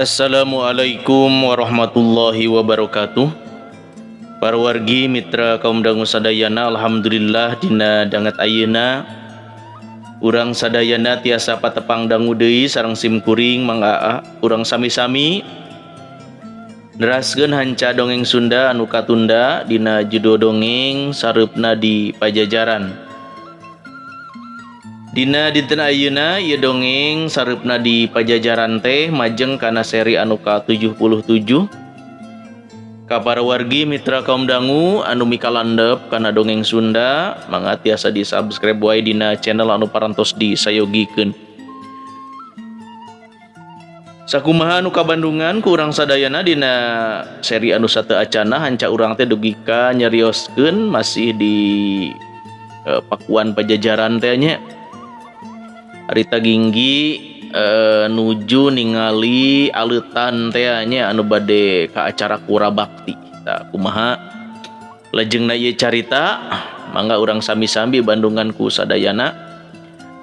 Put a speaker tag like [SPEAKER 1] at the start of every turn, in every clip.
[SPEAKER 1] Assalamualaikum warahmatullahi wabarakatuh. Para wargi mitra kaum dangu sadayana, alhamdulillah dina danget ayeuna urang sadayana tiasa patepang dangu deui sareng sim kuring Mang Aa. Urang sami-sami neraskeun hanca dongeng Sunda anu katunda dina judul dongeng Sareupna di Pajajaran. Dina dinten ayeuna ieu dongeng Sareupna di Pajajaran teh majeng kana seri anu ka-77. Ka para wargi mitra kaum dangu anu mikalandep kana dongeng Sunda, mangga tiasa di-subscribe wae dina channel anu parantos disayogikeun. Sakumaha anu kabandungan ku urang sadayana dina seri anu sateuacanna hanca urang teh dugi ka nyarioskeun masih di Pakuan Pajajaran teh nya. Harita Ginggi nuju ningali aleutan teh nya anu bade ka acara Kura Bakti. Tah kumaha lajengna ieu carita, mangga urang sami-sami bandungan ku sadayana.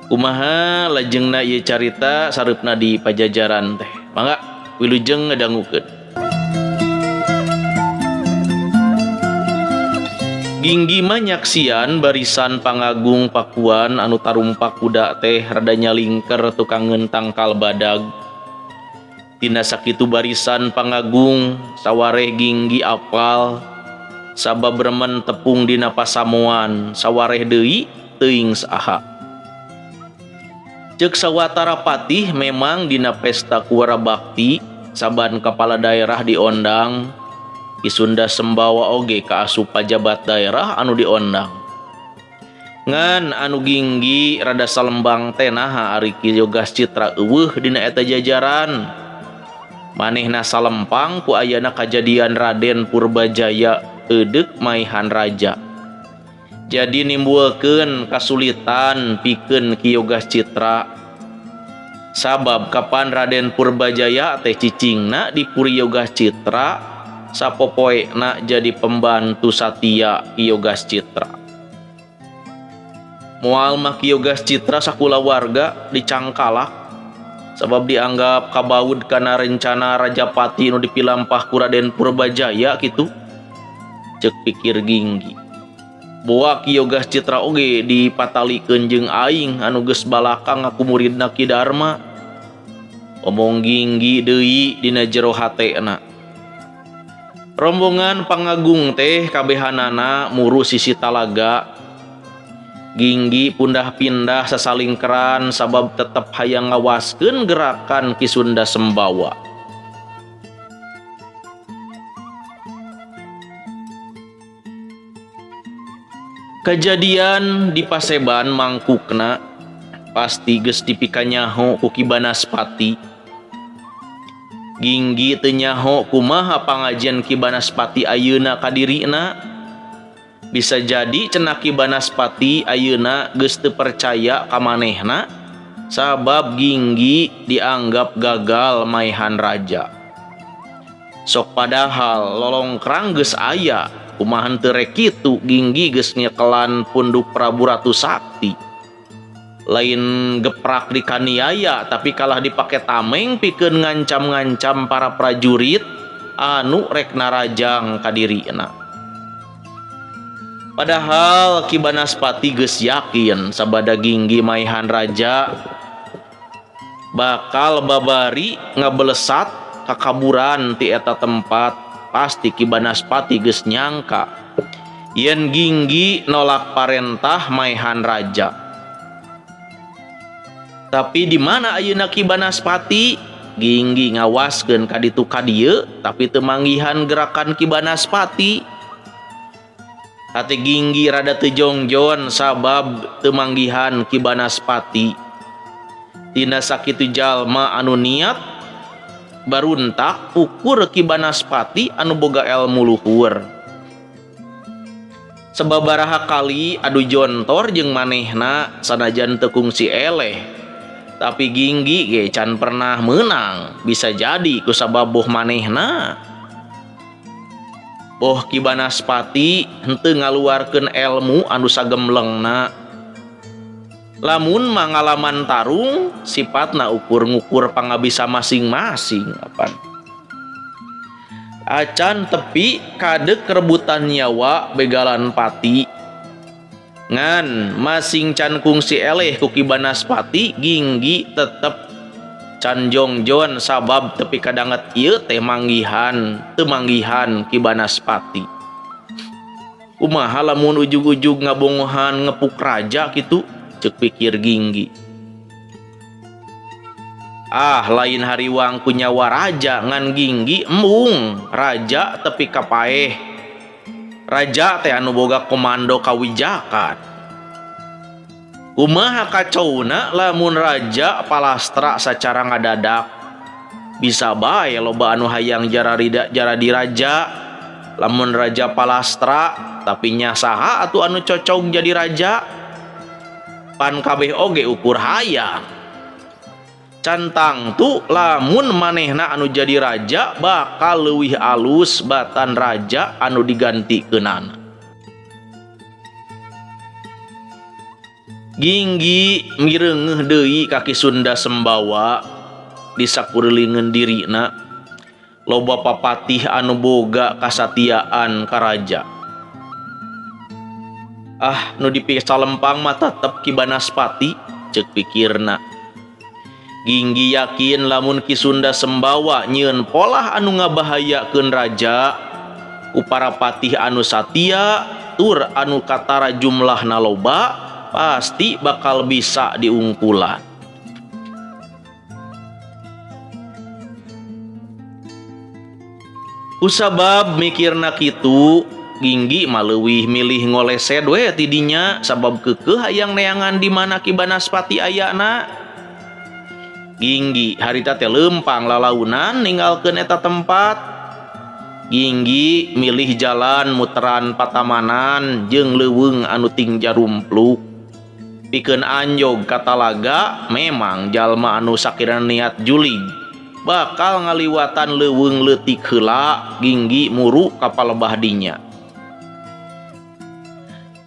[SPEAKER 1] Kumaha lajengna ieu carita Sareupna di Pajajaran teh. Mangga wilujeng ngadangukeun. Ginggi mah nyaksian barisan pangagung Pakuan anu tarumpak kuda teh rada nyalingker tukangeun tangkal badag. Tina sakitu barisan pangagung sawareh Ginggi apal sabab remen tepung dina pasamuan sawareh deui teuing saha. Ceuk sawatara patih memang dina pesta Kuwara Bakti saban kepala daerah diondang. Ki Sunda Sembawa oge kaasup pajabat daerah anu diondang. Ngan anu Ginggi rada salembang teh naha ari Ki Yogas Citra eueuh dina eta jajaran. Manehna salempang ku ayana kajadian Raden Purbajaya eudek maihan raja. Jadi nimbulkeun kasulitan pikeun Ki Yogas Citra. Sabab kapan Raden Purbajaya teh cicingna di Puri Yogas Citra sapopoena jadi pembantu satia Ki Yogas Citra. Moal mah Ki Yogas Citra sakulawarga dicangkalak sabab dianggap kabaud kana rencana Rajapati nu dipilampah ku Raden Purbajaya kitu. Ceuk pikir Ginggi. Boa Ki Yogas Citra oge dipatalikeun jeung aing anu geus balakang ngaku muridna Ki Darma. Omong Ginggi deui dina jero hatena. Rombongan pangagung teh kabehanana muru sisi talaga. Ginggi pundah-pindah sasalingkeran sabab tetep hayang ngawaskeun gerakan Ki Sunda Sembawa. Kejadian di Paseban mangkukna pasti geus dipikanyaho ku Ki Banaspati. Ginggi teu nyaho kumaha pangajian Ki Banaspati ayeuna ka dirina. Bisa jadi cenah Ki Banaspati ayeuna geus teu percaya ka manehna sabab Ginggi dianggap gagal maihan raja. Sok padahal lolongkrang geus aya, kumaha teu rek kitu Ginggi geus nyekelan punduk Prabu Ratu Sakti. Lain geprak dikaniaya tapi kalah dipake tameng pikeun ngancam-ngancam para prajurit anu rek narajang ka dirina. Padahal Ki Banaspati geus yakin sabada Ginggi maihan raja bakal babari ngabelesat kakaburan ti eta tempat. Pasti Ki Banaspati geus nyangka yen Ginggi nolak parentah maihan raja. Tapi di mana ayeuna Ki Banaspati? Ginggi ngawaskeun ka ditu ka dieu tapi teu manggihan gerakan Ki Banaspati. Hate Ginggi rada teu jongjon sabab teu manggihan Ki Banaspati. Tina sakitu jalma anu niat baruntak ukur Ki Banaspati anu boga elmu luhur. Sababaraha kali adu jontor jeung manehna sanajan teu kungsi eleh. Tapi Ginggi ge can pernah menang, bisa jadi ku sababoh manehna. Boh Ki Banaspati henteu ngaluarkeun elmu anu sagemlengna. Lamun mangalaman tarung sifatna ukur ngukur pangabisa masing-masing apan. Acan tepi kadek rebutan nyawa begalan pati. Ngan masing can kungsi eleh ku Ki Banaspati Ginggi tetep can jongjon sabab tepi kadanget ieu teh manggihan teu manggihan Ki Banaspati. Kumaha lamun ujug-ujug ngabongohan ngepuk raja kitu ceuk pikir Ginggi. Ah lain hariwang ku nyawa raja ngan Ginggi embung raja tepi ka paeh. Raja teh anu boga komando kawijakan. Kumaha kacauna lamun raja palastra sacara ngadadak. Bisa bae loba anu hayang jaradi raja. Lamun raja palastra tapi nya saha atuh anu cocok jadi raja? Pan kabeh oge ukur hayang. Can tangtu lamun manehna anu jadi raja bakal leuwih alus batan raja anu digantikeunana. Ginggi mireungeuh deui ka Ki Sunda Sembawa di sakurilingeun dirina loba papatih anu boga kasatiaan ka raja. Ah nu dipisalempang mah tetep Ki Banaspati ceuk pikirna. Ginggi yakin lamun Ki Sunda Sembawa nyieun polah anu ngabahayakeun raja ku para patih anu satia tur anu katara jumlahna loba pasti bakal bisa diungkulan. Kusabab mikirna kitu Ginggi mah leuwih milih ngolesed we ti dinya sabab keukeuh hayang neangan di mana Ki Banaspati ayana. Ginggi harita teh leumpang lalaunan ninggalkeun eta tempat. Ginggi milih jalan muteran patamanan jeung leuweung anu ting jarumpluk. Pikeun anjog ka talaga memang jalma anu sakirana niat julig bakal ngaliwatan leuweung leutik heula. Ginggi muru ka palebah dinya.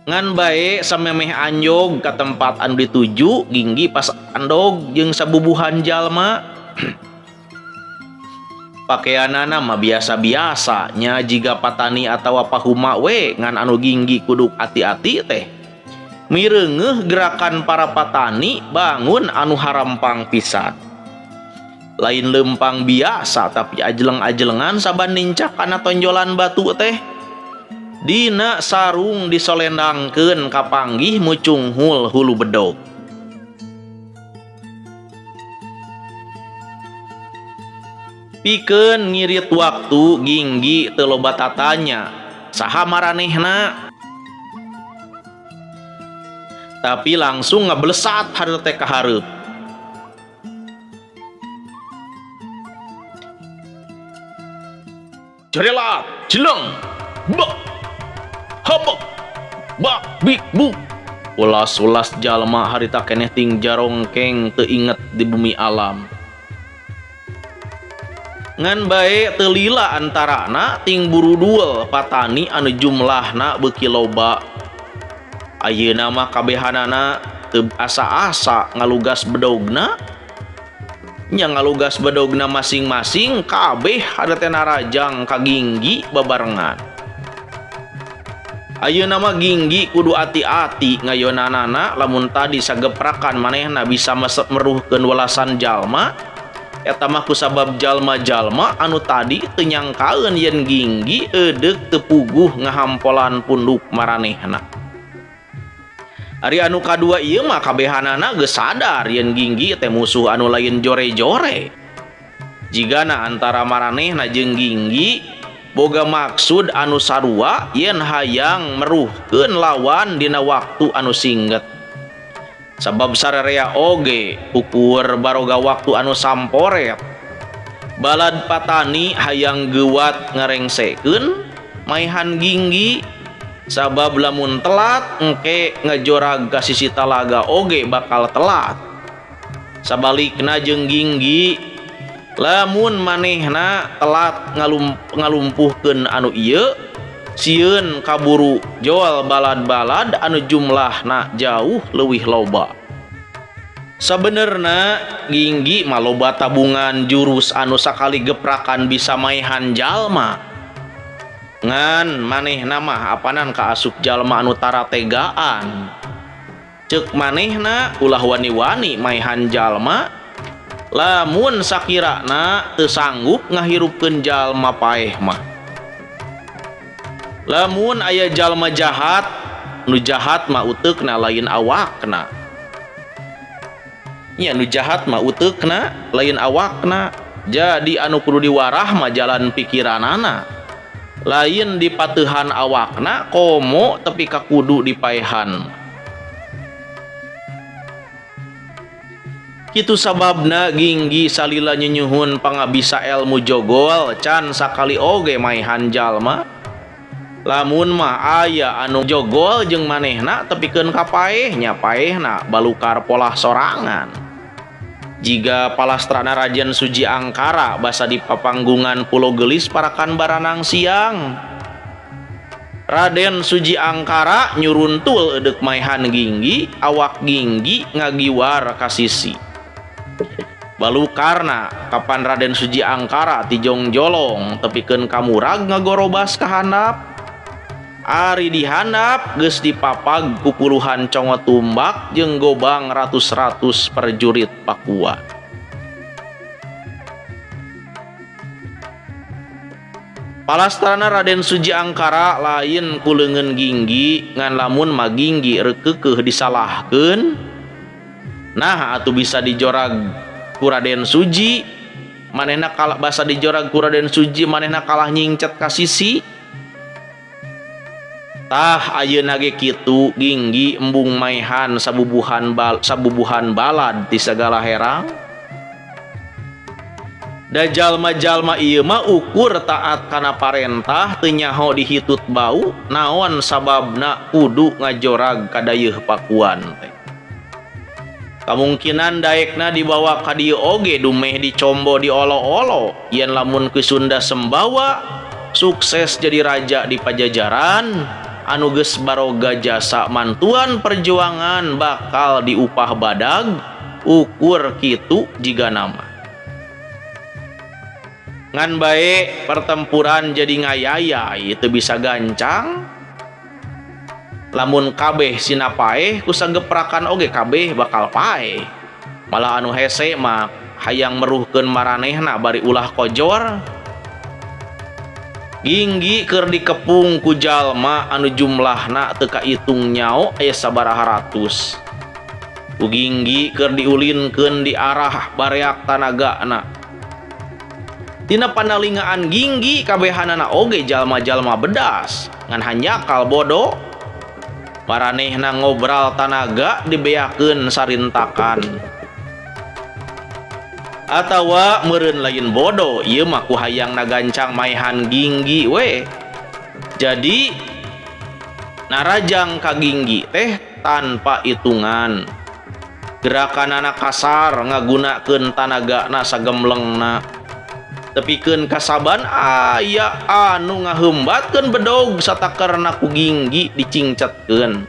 [SPEAKER 1] Ngan bae samemeh anjog ka tempat anu dituju Ginggi pas andog jeung sabubuhan jalma. Pakeanana mah biasa-biasa nya jiga patani atawa pahuma we ngan anu Ginggi kudu ati-ati teh. Mireungeuh gerakan para patani bangun anu harampang pisan. Lain lempang biasa tapi ajeleng-ajelengan saban nincak kana tonjolan batu teh. Dina sarung disolendangkeun kapanggih mucunghul hulu bedog. Pikeun ngirit waktu Ginggi teu loba tatanya saha maranehna. Tapi langsung ngablesat hareup teh ka hareup. Jarelat, jeleng, bek, habek, bak, bik, buk. Ulas-ulas jalma harita keneh ting jarongkeng teu inget di bumi alam. Ngan bae teu lila antarana ting buruduel patani anu jumlahna beuki loba. Ayeuna mah kabehanana teu asa-asa ngalugas bedogna. Nya ngalugas bedogna masing-masing kabeh ada teh narajang ka Ginggi babarengan. Ayeuna mah Ginggi kudu ati-ati ngayonanana lamun tadi sageprakan manehna bisa meruhkeun welasan jalma. Eta mah kusabab jalma-jalma anu tadi teu nyangkaeun yen Ginggi eudeuh teu puguh ngahampolan punduk maranehna. Ari anu kadua ieu mah kabehanana geus sadar yen Ginggi teh musuh anu lain jore-jore. Jigana antara maranehna jeung Ginggi boga maksud anu sarua yen hayang meruhkeun lawan dina waktu anu singget. Sabab sararea oge ukur baroga waktu anu samporet. Balad patani hayang geuwat ngarengsekeun maehan Ginggi sabab lamun telat engke ngejorag ka sisi talaga oge bakal telat. Sabalikna jeung Ginggi lamun manehna telat ngalumpuhkeun anu ieu sieun kaburu jual balad-balad anu jumlahna jauh leuwih loba. Sabenerna Ginggi mah loba tabungan jurus anu sakali geprakan bisa maehan jalma. Ngan manehna mah apanan kaasup jalma anu tara tegaan. Ceuk manehna ulah wani-wani maehan jalma lamun sakirana teu sanggup ngahirupkeun jalma paeh mah. Lamun aya jalma jahat, nu jahat mah uteukna lain awakna. Nya nu jahat mah uteukna lain awakna. Jadi anu kudu diwarah mah jalan pikiranana. Lain dipateuhan awakna komo tepi ka kudu dipaehan. Kitu sababna Ginggi salila nyunyuhun pangabisa elmu jogol can sakali oge maehan jalma. Lamun mah aya anu jogol jeung manehna tepikeun ka paeh nya paehna balukar polah sorangan. Jiga palastrana Raden Suji Angkara basa di papanggungan Pulo Gelis parakan baranang siang. Raden Suji Angkara nyuruntul eudek maehan Ginggi, awak Ginggi ngagiwar ka sisi. Balukarna kapan Raden Suji Angkara tijong jolong tepikeun ka murag ngagorobas ka handap. Ari dihandap geus dipapag ku puluhan congo tumbak jeung gobang ratus-ratus prajurit Pakuan. Palastrana Raden Suji Angkara lain ku leungeun Ginggi ngan lamun mah Ginggi reukeukeun disalahkeun. Nah atuh bisa dijorag ku Raden Suji manehna kalah basa dijorag ku Raden Suji manehna kalah nyingcet ka sisi. Tah ayeuna ge kitu Ginggi embung maehan sabubuhan balad ti sagala herang. Da jalma-jalma ieu mah ukur taat kana parentah teu nyaho dihitut bau naon sababna kudu ngajorag ka dayeuh Pakuan teh. Kamungkinan daekna dibawa ka dieu oge dumeh dicombo diolo-olo yen lamun Ki Sunda Sembawa sukses jadi raja di Pajajaran anu geus baroga jasa mantuan perjuangan bakal diupah badag ukur kitu jiga nama. Ngan bae pertempuran jadi ngayayai teu bisa gancang. Lamun kabeh sina paeh ku sageprakan oge kabeh bakal paeh. Malah anu hese mah hayang meruhkeun maranehna bari ulah kojor. Ginggi keur dikepung ku jalma anu jumlahna teu kaitung nyao aya sabaraha ratus. Ku Ginggi keur diulinkeun di arah bareak tanagana. Tina panalingaan Ginggi kabehanana oge jalma-jalma bedas ngan hanjakal bodoh. Maranehna ngobral tanaga dibeakeun sarintakan. Atawa meureun lain bodoh ieu mah ku hayang nagancang maehan Ginggi we. Jadi narajang ka Ginggi teh tanpa hitungan. Gerakanana kasar ngagunakeun tanagana sagemlengna. Tepikeun kasaban aya anu ngaheumbatkeun bedog satakerna ku Ginggi dicingcetkeun.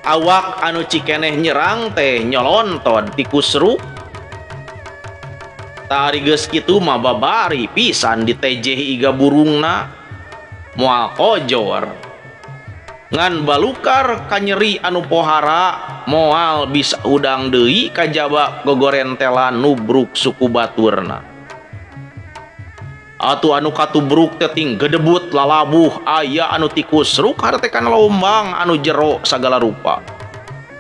[SPEAKER 1] Awak anu cikeneh nyerang teh nyolontod tikusruk. Tari geus kitu mah babari pisan ditejeh iga burungna moal kojor. Ngan balukar kanyeri anu pohara moal bisa udang deui kajaba gogorentelan nubruk suku baturna. Atuh anu katubruk teh ting gedebut lalabuh aya anu tikusruk hartekan lombang anu jero sagala rupa.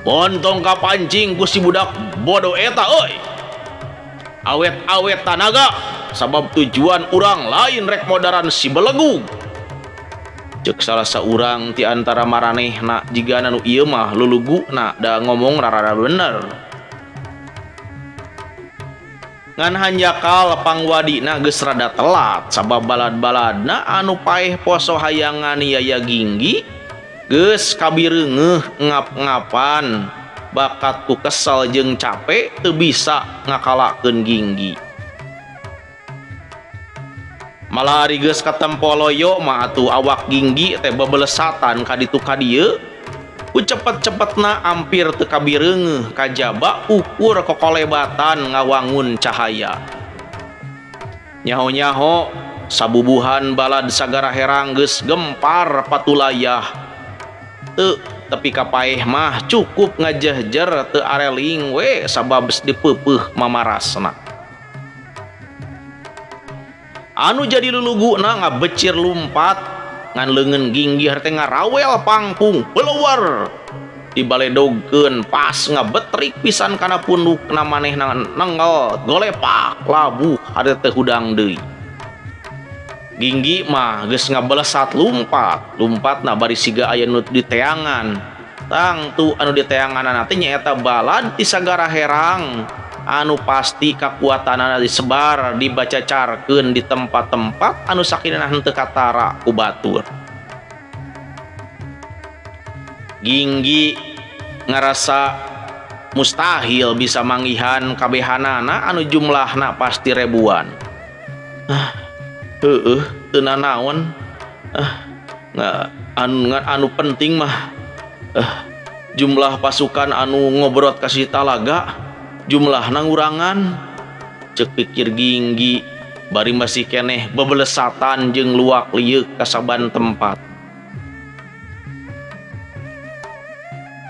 [SPEAKER 1] Montong kapancing ku si budak bodoh eta euy. Awet-awet tanaga sabab tujuan urang lain rek modaran si belegug. Ceuk salah saurang ti antara maranehna jigana nu ieu mah luluguna da ngomong rarada bener. Ngan hanjakal pangwadina geus rada telat sabab balad-baladna anu paeh poso hayangan yaya Ginggi geus kabireungeuh ngap-ngapan bakat ku kesel jeung capek teu bisa ngakalakeun Ginggi. Malah ari geus katempo loyo mah atuh awak Ginggi teh bebelesatan ka ditu ka dieu. Ku cepet-cepetna ampir teu kabireungeuh kajaba ukur kokolebatan ngawangun cahaya. Nyaho-nyaho sabubuhan balad Sagara Herang geus gempar patulayah. Teu tepi ka paeh mah cukup ngajehjer teu areling we sabab dipeupeuh mamarasna. Anu jadi luluguna ngabecir lumpat ngan leungeun ginggih teh ngarawel pangpung keluar dibaledogkeun pas ngabetrik pisan kana pundukna manehna nengel golepak labuh hade teu hudang deui. Ginggi mah geus ngabelesat lumpat, lumpatna bari siga aya nu diteangan. Tangtu anu diteanganna teh nyaeta balad ti Sagara Herang anu pasti kakuatanana disebar dibacacarkeun di tempat-tempat anu sakinah henteu katara ku batur. Ginggi ngarasa mustahil bisa manggihan kabehanana anu jumlahna pasti ribuan. Heueuh teu nanaon. Anu penting mah jumlah pasukan anu ngobrot ka si Talaga jumlahna ngurangan. Ceuk pikir Ginggi bari masih keneh bebelesatan jeung luak lieuk ka saban tempat.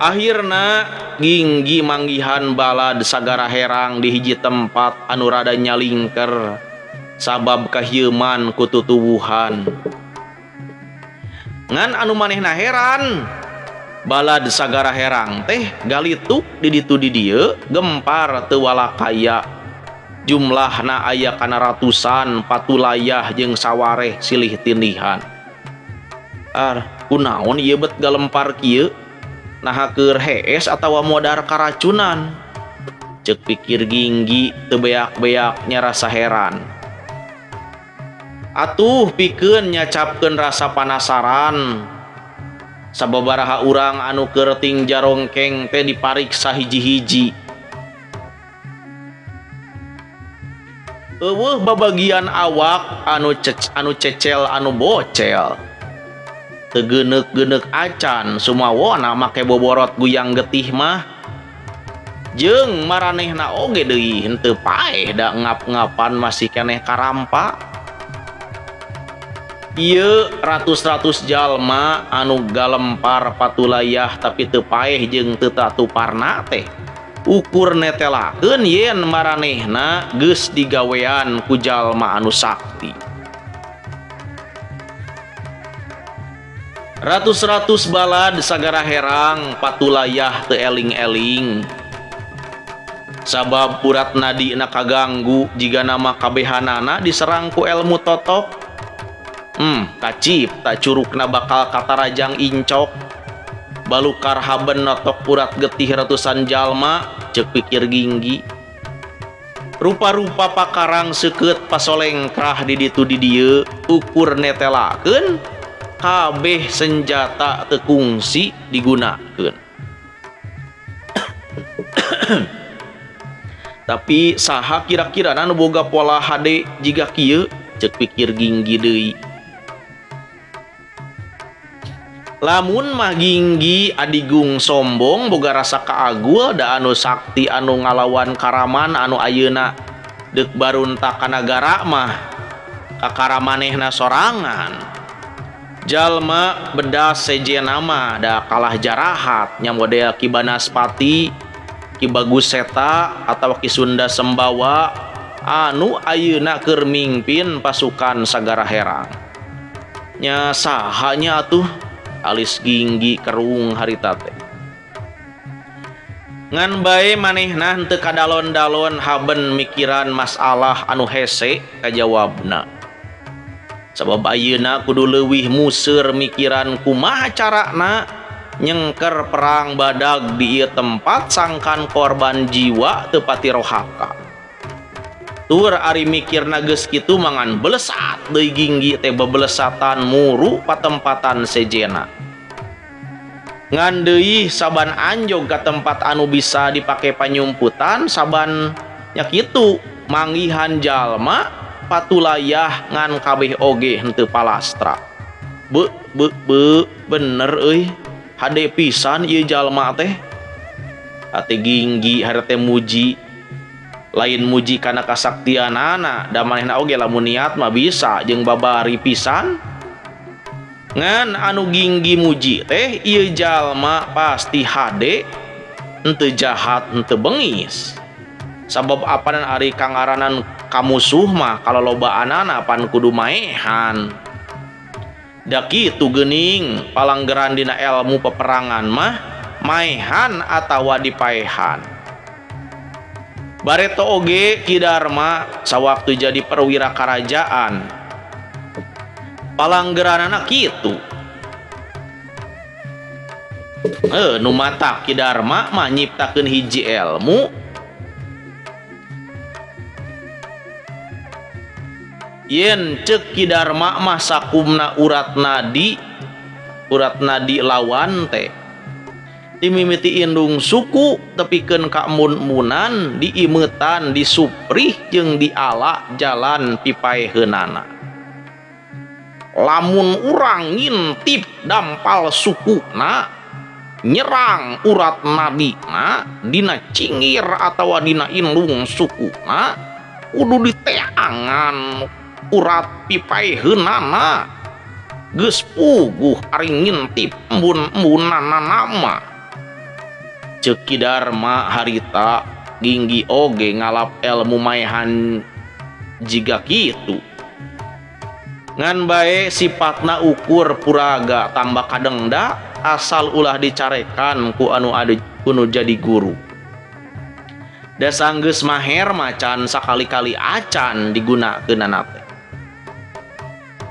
[SPEAKER 1] Akhirna Ginggi manggihan balad Sagara Herang di hiji tempat anu rada nyalingker sabab kahieuman ku tutuwuhan. Ngan anu manehna heran, balad Sagara Herang teh galituk di ditu di dieu gempar teu walakaya. Jumlahna aya kana ratusan patulayah jeung sawareh silih tindihan. Kunaon ieu bet galempar kieu? Naha keur hees atawa modar karacunan? Ceuk pikir Ginggi teu beak-beak nyarasa heran. Atuh pikeun nyacapkeun rasa panasaran. Sababaraha urang anu keur ting jarongkeng teh dipariksa hiji-hiji. Eueuh babagian awak anu cecel anu bocel. Teu geuneuk-geuneuk acan sumawona make boborot guyang getih mah. Jeung maranehna oge deui henteu paeh da ngap-ngapan masih keneh karampa. Ieu ratus-ratus jalma anu galempar patulayah tapi teu paeh jeung teu tatuparna teh. Ukur netelakeun yen maranehna geus digawean ku jalma anu sakti. Ratus-ratus balad Sagara Herang patulayah teu eling-eling. Sabab urat nadina kaganggu jiga nama kabehanana diserang ku elmu totok. Kacipta curugna bakal katarajang incok. Balukar haben notok urat getih ratusan jalma, ceuk pikir Ginggi. Rupa-rupa pakarang seukeut pasolengkrah di ditu di dieu, ukur netelakeun kabeh senjata teu kungsi digunakeun. Tapi saha kira-kira nu boga pola hade jiga kieu, ceuk pikir Ginggi deui. Lamun mah Ginggi adigung sombong boga rasa kaagul da anu sakti anu ngalawan karaman anu ayeuna deuk baruntak ka nagara mah kakara manehna sorangan. Jalma bedas sejenna mah da kalah jarahat nya model Ki Banaspati, Ki Bagus Seta atawa Ki Sunda Sembawa anu ayeuna keur mingpin pasukan Sagara Herang. Nya saha nya atuh alis Ginggi kerung harita teh. Ngan bae manehna henteu kadalon-dalon haben mikiran masalah anu hese kajawabna. Sabab ayeuna kudu leuwih museur mikiran kumaha carana nyengker perang badag di ieu tempat sangkan korban jiwa teu pati rohaka. Tur ari mikirna geus kitu mangan belesat deui Ginggi teh bebelesatan muru patempatan sejena. Ngan deui saban anjog ka tempat anu bisa dipake panyumputan saban nya kitu manggihan jalma patulayah ngan kabeh oge henteu palastra. Be be be bener euy. Hade pisan ieu jalma teh. Hate Ginggi harete muji. Lain muji kana kasaktianana, da manehna oge lamun niat mah bisa jeung babari pisan. Ngan anu Ginggi muji teh ieu jalma pasti hade, henteu jahat, henteu bengis. Sabab apanan ari kangaranan kamusuh mah kalolobaanana pan kudu maehan. Da kitu geuning palanggeran dina ilmu peperangan mah maehan atawa dipaehan. Bareto oge Ki Darma sawaktu jadi perwira karajaan palanggeranana kitu. Nu matak Ki Darma mah nyiptakeun hiji ilmu yen ceuk Ki Darma mah sakumna urat nadi lawan teh dimimiti indung suku tepikeun ka embun-embunan diimeutan disuprih jeung diala jalan pipaeheunana. Lamun urang ngintip dampal sukuna nyerang urat nadina dina cingir atawa dina indung sukuna kudu diteangan urat pipaeheunana. Geus puguh ari ngintip embun-embunanana mah. Ceuk Ki Darma harita Ginggi oge ngalap ilmu maehan jiga kitu. Ngan bae sifatna ukur puraga tambah kadengda asal ulah dicarekan ku anu adu kuno jadi guru. Da sanggeus maher macan sakali-kali acan digunakeunana teh.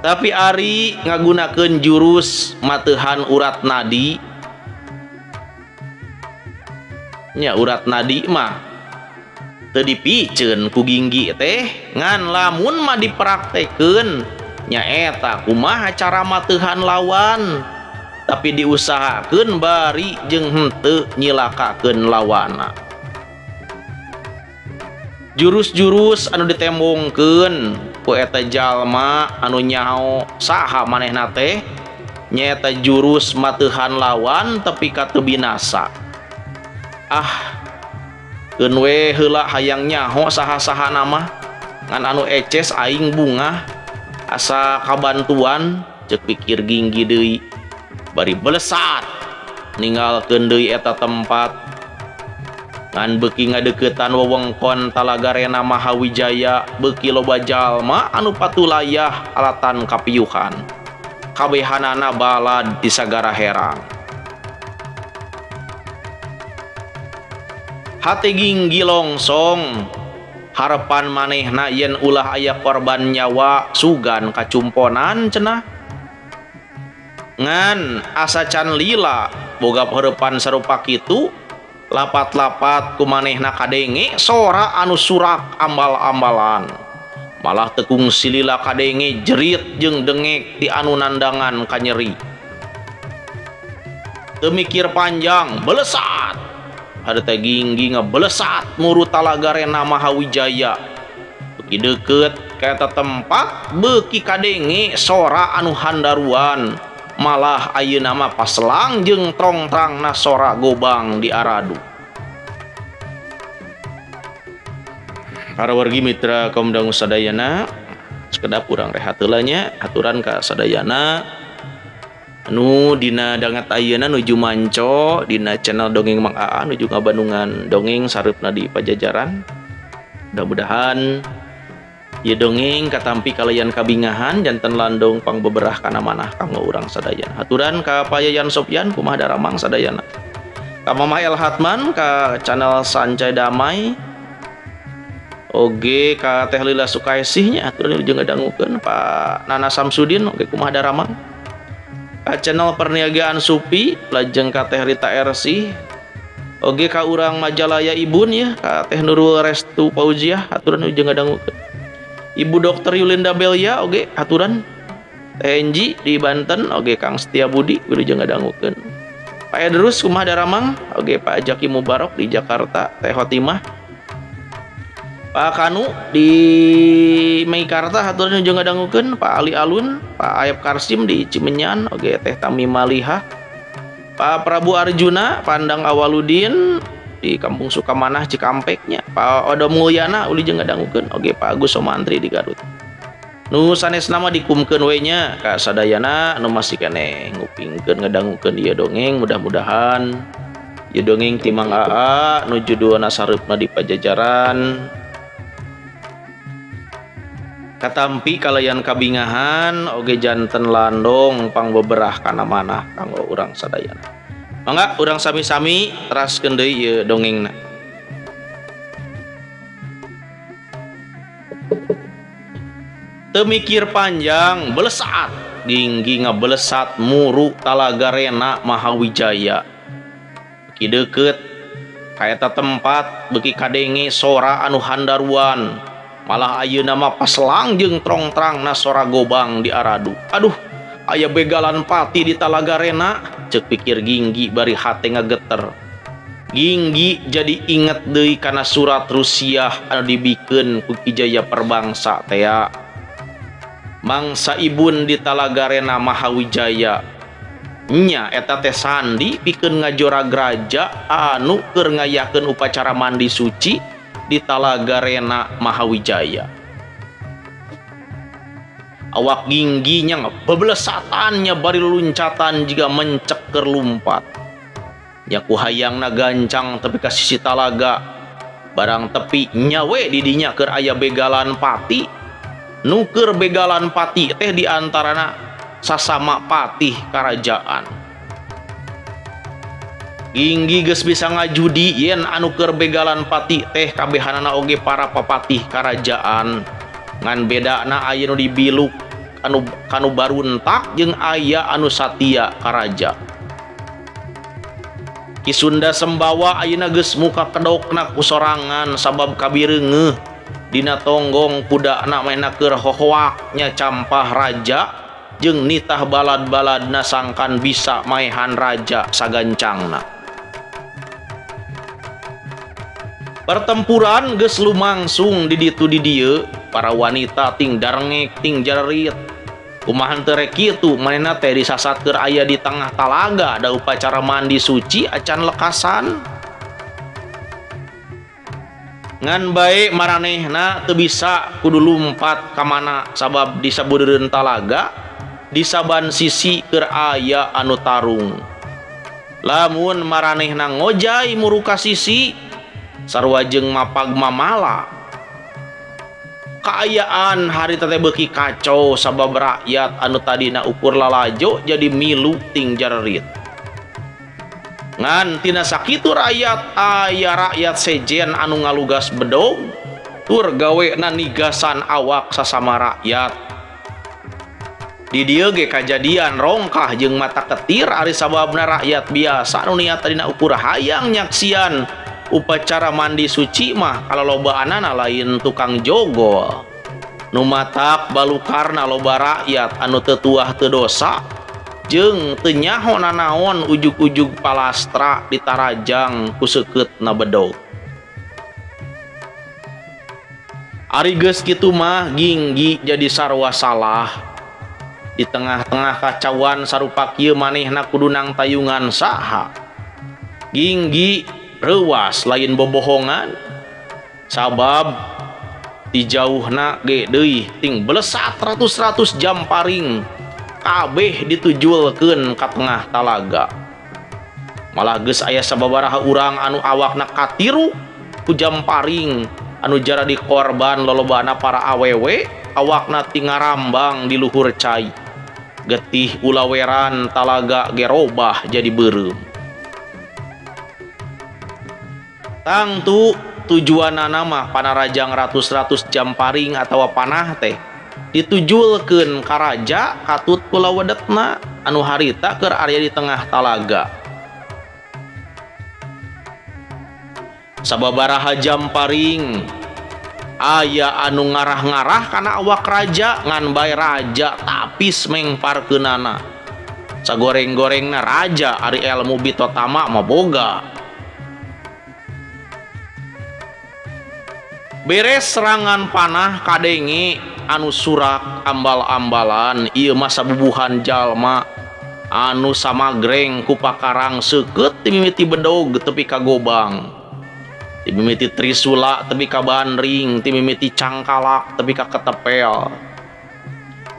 [SPEAKER 1] Tapi ari ngagunakeun jurus mateuhan urat nadi nya urat nadi mah teu dipiceun ku Ginggi teh, ngan lamun mah dipraktekeun nyaeta kumaha cara mateuhan lawan, tapi diusahakeun bari jeung henteu nyilakakeun lawana. Jurus-jurus anu ditembongkeun ku eta jalma anu nyaho saha manehna teh nyaeta jurus mateuhan lawan tepi ka teu binasa. Ah, keun we heula hayang nyaho saha-saha nama ngan anu eces aing bungah asa kabantuan ceuk pikir Ginggi deui. Bari belesat ninggalkeun deui eta tempat. Ngan beuki ngadeukeutan wewengkon Talagarena Mahawijaya beuki loba jalma anu patulayah alatan kapiuhan. Kabehanana balad di sagara herang. Hate Ginggi longsong harepan manehna yen ulah aya korban nyawa sugan kacumponan cenah. Ngan asa can lila boga heurepan sarupa kitu lapat-lapat ku manehna kadenge sora anu surak ambal-ambalan. Malah tekung silila kadenge jerit jeung dengek ti anu nandangan kanyeri. Teu mikir panjang belesat. Ada teh Ginggi ngebelesat muru Talagarena Mahawijaya. Beuki deukeut ka eta tempat beuki kadenge sora anu handaruan. Malah ayeuna mah paselang jeung trongtrangna sora gobang di aradu. Para wargi mitra kaum dangu sadayana, sekedap urang rehat heula nya, aturan ka sadayana. Anu dina dangat ayeuna nuju manco dina channel Dongeng Mang Aa nuju ngabandungan dongeng sareupna di Pajajaran. Mudah-mudahan ieu dongeng katampi kalayan kabingahan janten landong pangbeberah kana manah kanggo urang sadayana. Haturan ka Pak Yayan Sopyan kumaha daramang sadayana. Ka Mamah El Hatman ka channel Sancai Damai. Oge ka Teh Lila Sukaesih nya aturan jeung ngadangukeun Pak Nana Samsudin oge kumaha daramang. Ka channel Perniagaan Supi lajeng ka Teh Rita RC oge ka urang Majalaya Ibun ya ka Teh Nurul Restu Pauziah aturan jeung ngadangukeun. Ibu Dokter Yulinda Belia oge aturan Teh Enji di Banten oge Kang Setia Budi wilujeng ngadangukeun. Pak Edrus kumaha daramang oge Pak Jaki Mubarok di Jakarta Teh Hotimah Pak Kanu di Meikarta haturna jeung ngadangukeun, Pak Ali Alun, Pak Ayep Karsim di Cimenyan, oge Teh Tami Malihah, Pak Prabu Arjuna Pandang Awaludin di Kampung Sukamanah Cikampeknya Pak Odo Mulyana uli jeung ngadangukeun oge Pak Agus Somantri di Garut. Nu sanesna mah dikumkeun we nya ka sadayana nu masih keneh ngupingkeun ngadangukeun ieu dongeng, mudah-mudahan ieu dongeng ti Mang Aa nu judulna Sareupna di Pajajaran katampi kalayan kabingahan oge janten landong pangbeberah kana manah kanggo urang sadayana. Mangga urang sami-sami teraskeun deui ieu dongengna. Teu mikir panjang belesat ginggi ngabelesat muru Talaga Rena Mahawijaya. Beuki deukeut ka eta tempat beuki kadenge sora anu handaruan. Malah ayeuna mah paslang jeung trongtrangna sora gobang di aradu. Aduh, aya begalan pati di Talaga Rena, ceuk pikir Ginggi bari hate ngageter. Ginggi jadi inget deui kana surat Rusiah anu dibikeun ku Ki Jaya Perbangsa tea. Mangsa ibun di Talaga Rena Mahawijaya. Nya eta teh sandi pikeun ngajorag raja anu keur ngayakeun upacara mandi suci di Talaga Rena Mahawijaya. Awak gingginya ngebebelesatannya bari luncatan jiga mencek keur lumpat. Nya ku hayangna gancang tepi ka sisi talaga. Barang tepi nyawe di dinya keur aya begalan pati. Nu keur begalan pati teh di antarana sasama patih karajaan. Ginggi geus bisa ngajudi yen anu keur begalan pati teh kabehanana oge para papatih karajaan. Ngan bedana aya nu dibiluk anu kanu baruntak jeung aya anu satia karaja. Ki Sunda Sembawa ayeuna geus muka kedokna ku sorangan sabab kabireungeuh dina tonggong kudana mehna keur hohoak nya campah raja jeung nitah balad-baladna sangkan bisa maehan raja sagancangna. Pertempuran geus lumangsung di ditu di dieu, para wanita ting darengek ting jarerit. Kumaha teu rek kitu manehna teh disasat keur aya di tengah talaga da upacara mandi suci acan lekasan. Ngan bae maranehna teu bisa kudu lumpat ka mana sabab di sabudeureun talaga di saban sisi keur aya anu tarung. Lamun maranehna ngojay muruka sisi sarua jeung mapag mamala. Kaayaan harita teh beuki kacau sabab rakyat anu tadina ukur lalajo jadi milu ting jarerit. Ngan tina sakitu rakyat aya rakyat sejen anu ngalugas bedog tur gawena nigasan awak sasama rakyat. Di dieu ge kajadian rongkah jeung mata ketir ari sababna rakyat biasa anu niat tadina ukur hayang nyaksian upacara mandi suci mah kalalobaanana lain tukang jogol. Nu matak balukarna loba rakyat anu teu tuah teu dosa jeung teu nyaho nanaon ujug-ujug palastra ditarajang ku seukeutna bedog. Ari geus kitu mah Ginggi jadi sarua salah. Di tengah-tengah kacauan sarupa kieu manehna kudu nang tayungan saha. Ginggi reuwas lain bobohongan sabab di jauhna ge deui ting belesat ratus-ratus jam paring kabeh ditujulkeun ka tengah talaga. Malah geus aya sababaraha urang anu awakna katiru ku jam paring anu jara dikorban lolobana para awewe awakna tingarambang di luhur cai. Getih ulaweran talaga ge robah jadi beureum. Tangtu tujuanana mah panarajang ratus-ratus jam paring atawa panah teh ditujulkeun ka raja katut kulawedetna anu harita keur aya di tengah talaga. Sababaraha jam paring aya anu ngarah-ngarah kana awak raja ngan bae raja tapis mengparkeunana. Sagoreng-gorengna raja ari elmu bitotama mah boga. Beres serangan panah kadenge anu surak ambal-ambalan ieu mah sabubuhan jalma Anu samagreng ku pakarang seukeut ti mimiti bedog tepi ka gobang. Ti mimiti trisula tepi ka bandring, ti mimiti cangkalak tepi ka ketepel.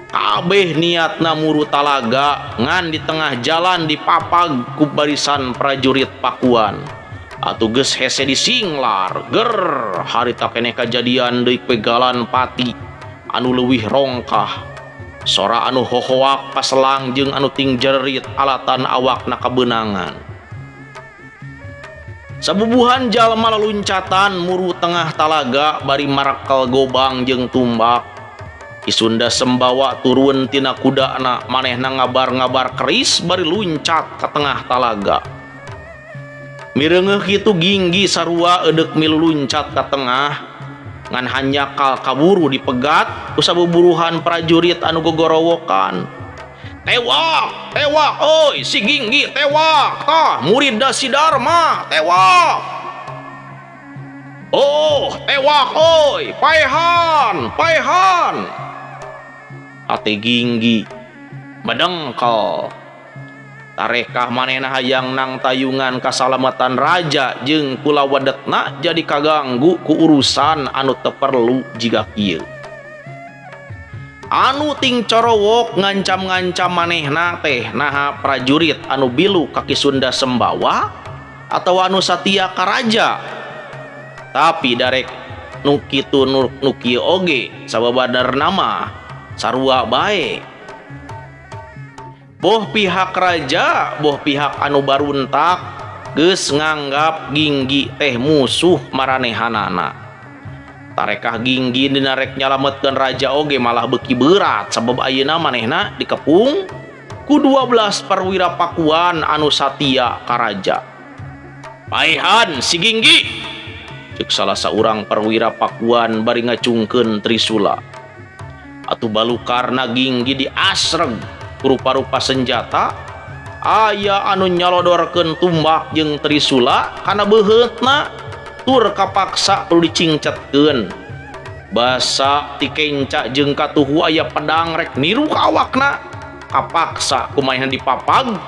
[SPEAKER 1] Kabeh niatna muru talaga ngan di tengah jalan dipapag ku barisan prajurit Pakuan. Atuh geus hese disinglar, ger harita keneh kajadian deui pegalan pati anu leuwih rongkah. Sora anu hohoak paselang jeung anu ting jerit alatan awakna kabeunangan. Sabubuhan jalma laluncatan muru tengah talaga bari marakel gobang jeung tumbak. Ki Sunda Sembawa turun tina kudana manehna ngabar-ngabar keris bari luncat ka tengah talaga. Mireungeuh kitu Ginggi sarua eudek milu luncat ka tengah. Ngan hanjakal kaburu dipegat ku sabuburuhan prajurit anu gogorowokan. Tewak, tewak, oi si Ginggi tewak, tah muridna si Darma tewak. Oh, tewak oi, paehan, paehan. Hate Ginggi bedengkel. Tarekah manehna hayang nang tayungan kasalamatan raja jeung kulawadetna jadi kaganggu ku urusan anu teu perlu jiga kieu. Anu ting corowok ngancam-ngancam manehna teh naha prajurit anu bilu ka Ki Sunda Sembawa atawa anu satia ka raja. Tapi darek nu kitu nu kieu oge sababadarna mah sarua bae. Boh pihak raja, boh pihak anu baruntak geus nganggap Ginggi teh musuh maranehanana. Tarekah Ginggi dina rek nyalametkeun raja oge malah beuki berat sabab ayeuna manehna dikepung ku 12 perwira Pakuan anu satia ka raja. Paehan si Ginggi, ceuk salah saurang perwira Pakuan bari ngacungkeun trisula. Atuh balukarna Ginggi diasreg rupa-rupa senjata, aya anu nyalodorkeun tumbak jeung trisula kana beuheutna tur kapaksa perlu dicingcetkeun. Basa ti kenca jeung katuhu aya pedang rek niru ka awakna, kapaksa kumaha dipapag,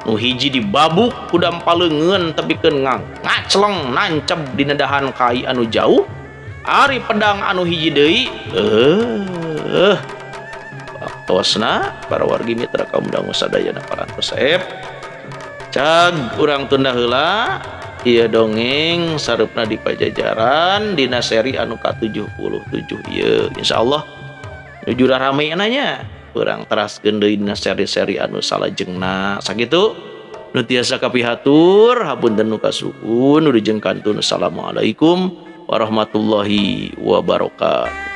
[SPEAKER 1] nu hiji dibabuk ku dampaleungeun tepikeun ngacleng nancep dina dahan kai anu jauh, ari pedang anu hiji deui waktosna para wargi mitra kaum dangu sadayana parantos saep. Cag urang tunda heula ieu dongeng sareupna di Pajajaran dina seri anu ka-77 ieu. Insyaallah nuju rame nanya urang teraskeun deui dina seri-seri anu salajengna. Sakitu nu tiasa kapihatur, hapunten nu kasuhun, nu dijeng kantun. Assalamualaikum warahmatullahi wabarakatuh.